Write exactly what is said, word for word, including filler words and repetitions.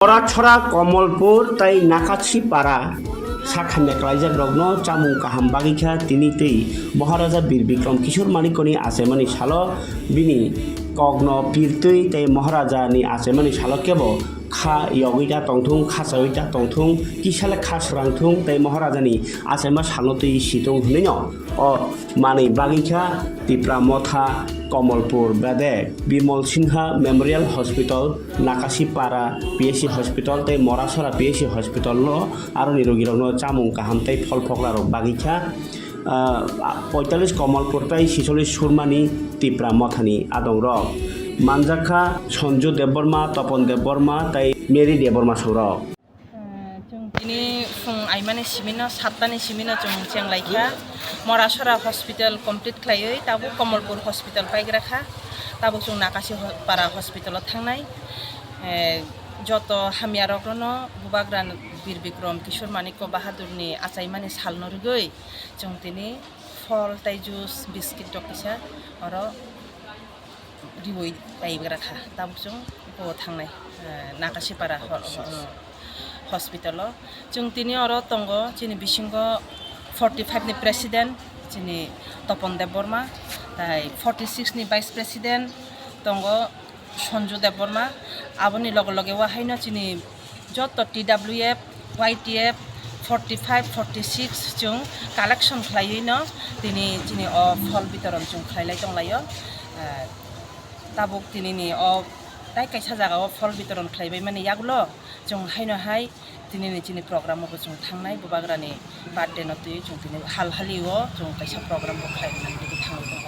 Moratchora, Komolpur tei Nakachipara sakhamya kwlaijakrokno chamung kaham bagwi kha tini tei Maharaja Bir Bikram Kishore Manikni achaimani salo bini kokno pirtwi tei Maharajani achaimani salo kebo kha yogwi ta tongthung, kha chawi ta tongthung, kisa le kha swrangthung tei Maharajani achaima salno twi situng hwnwino o manwi bagwi kha Tipra Motha, Komolpur Bedek, Bimal Singha Memorial Hospital, Nakasipara P H C Hospital tei Morasora P H C Hospital-o aroni rogirokno chamung kaham tei phol phokrarok bagwi kha, ah, poitallis Komolpur tei sisollis Surmani Tipra Mothani adongrok. Manjak kha Sanju Debbarma, Topon Debbarma tei Mary Debbarma songrok. Eh, chwng tini phung aimani simino, sattani simino chwng chenglaikha. Morasora hospital complete khlaiwi tabuk Komolpur hospital paigra kha. Tabuk chwng Nakasi ho-, para hospital-o thangnai. Eh, joto hamyarokno Bubagra Bir Bikram Kishore Manikya Bahadurni achaimani salno rwgwi chwng tini phol tei juice, biscuit rok kisa oro riwi paigra kha. Tabuk chwng bo thangnai, eh, Nakasipara ho-, ho-, hospital-o. Chwng tini oro tongo, chini bisingo forty five ni president, chini Topon Debbarma, tai forty six ni vice president tongo, Sanju Debbarma. Aboni loge loge o haino chini joto T W F, Y T F, forty five, forty six chwng collection khlaiwi no tini chini o phol bitoron chwng khlailai tonglaio. Ah, tabuk tinini o tai kaisa jaga o phol bitoron khlaibai mani yagulo chwng haino hai tinini chini program o bo chwng thangnai, Bubagrani birthday no twi chwng tini hal hali o chwng kaisa program bo khlai mani thango.